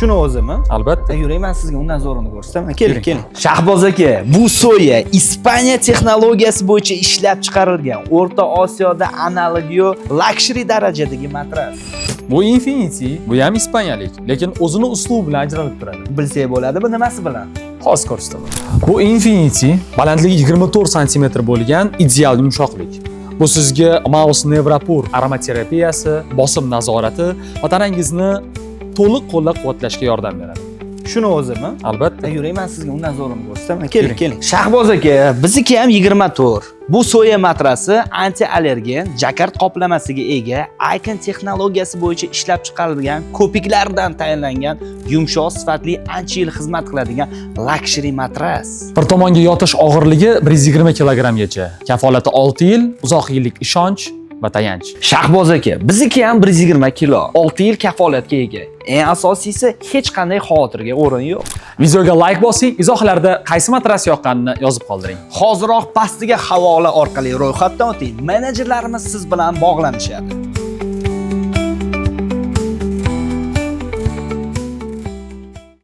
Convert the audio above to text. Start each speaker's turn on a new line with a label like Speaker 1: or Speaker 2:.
Speaker 1: Shuni o'zimi?
Speaker 2: Albatta.
Speaker 1: Yuring, man sizga undan zo'rini ko'rsataman. Keling,
Speaker 2: Yuring.
Speaker 1: keling. Shahboz aka, bu Soya Ispaniya texnologiyasi bo'yicha ishlab chiqarilgan, O'rta Osiyoda analogi yo'q luxury darajadagi matras.
Speaker 2: Bu Infinity, bu ham ispaniyalik, lekin o'zini uslubi bilan ajralib turadi.
Speaker 1: Bilsak bo'ladi, bu nimasi bilan?
Speaker 2: Hozir ko'rsataman. Bu Infinity balandligi 24 sm bo'lgan ideal yumshoqlik. Bu sizga Mouse Nevropur aromaterapiyasi, bosim nazorati va tanangizni to'liq qo'llab-quvvatlashga yordam beradi.
Speaker 1: Shuni o'zimi?
Speaker 2: Albatta.
Speaker 1: Yuring, man sizga undan zo'rini ko'rsataman. Keling,
Speaker 2: Yuring.
Speaker 1: keling. Shahboz aka, bizniki ham 24. Bu Soya matrasi anti-allergen, jakard qoplamasiga ega, Icon texnologiyasi bo'yicha ishlab chiqarilgan, ko'piklardan tayinlangan, yumshoq, sifatli, ancha yil xizmat qiladigan luxury matras.
Speaker 2: Bir tomonga yotish og'irligi 120 kilogrammgacha. Kafolati 6 yil, uzoq yillik ishonch va tayanch.
Speaker 1: Shahboz aka, bizniki ham 120 kilo, 6 yil kafolatga ega. Eng asosiysi, hech qanday xavotirga o'rin yo'q.
Speaker 2: Videoga like bosing, izohlarda qaysi matras yoqqanini yozib qoldiring.
Speaker 1: Hoziroq pastiga havola orqali ro'yxatdan o'ting. Menejerlarimiz siz bilan bog'lanishadi.